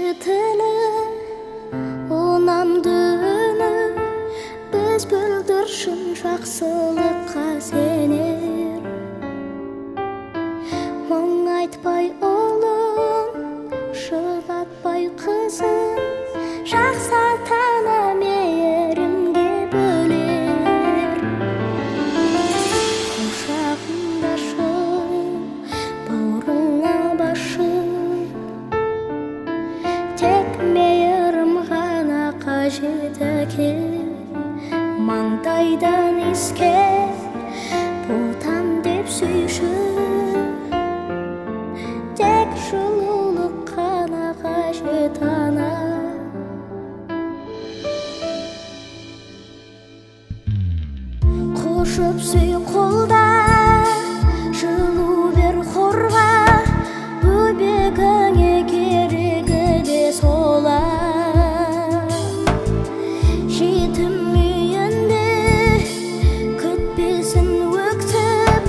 Тілі, ұнамды үні, біз бүлдіршін жақсылыққа сенер. Мұңайтпай ұлын, жылатпай қызын, жақсы ата-ана мейірімге бөлер. Құшағыңда бауырыңа басшы, тек мейірім ғана қажет әке. Маңдайдан иіскеп, ботам деп сүйші, тек жылулық қана қажет ана. Құшып сүй, қолда, жылу бер, қорға, бөбегіңе керегі де солар. Жетім үйінде күтпесін өктіп,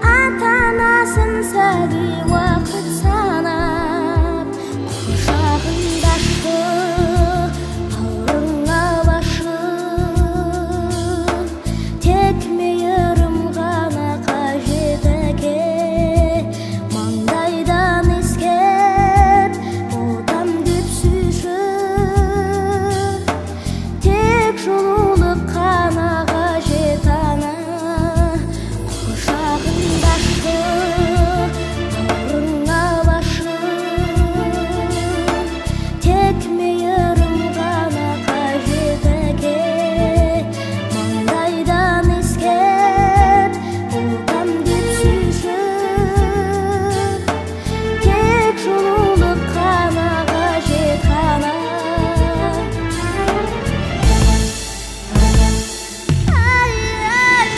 ата-анасын сәби уақыт санап. Құшағыңда бауырыңа басшы, тек мейірім ғана қажет әке. Маңдайдан иіскеп, ботам деп сүйші, тек жылулық қана қажет ана. Құшағыңда бауырыңа басшы, тек мейірім ғана қажет әке. Маңдайдан иіскеп, ботам деп сүйші, тек жылулық қана қажет ана. Ай, ай,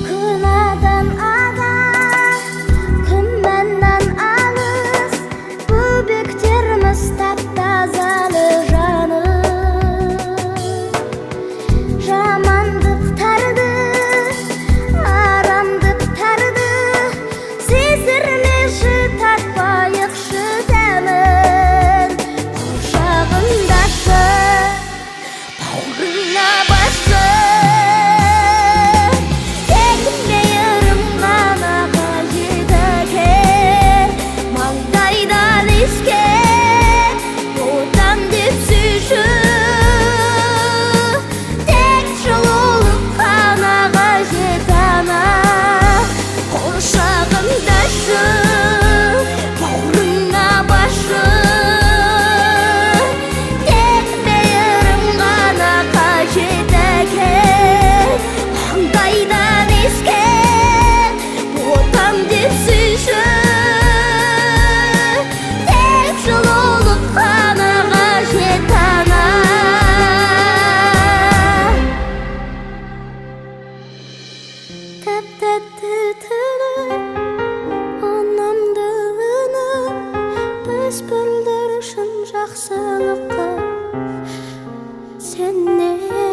Күнәдан ада, күмәннан алыс, бөбектеріміз тап-тазалы жаны. Жамандықтарды, арамдықтарды сездірмеші, тартпайықшы дәмін. Құшағыңдашы, бауырыңа басшы, тек мейірім ғана қажет әке. Маңдайдан иіскеп, ботам деп сүйші, тек жылулық қана қажет ана. Құшағыңдашы, бауырыңа басшы, тек мейірім ғана қажет әке. Маңдайдан иіскеп, ботам деп сүйші, тек жылулық қана қажет ана. Тәп-тәтті тілі, ұнамды үні, біз бүлдіршін жақсылыққа сенер.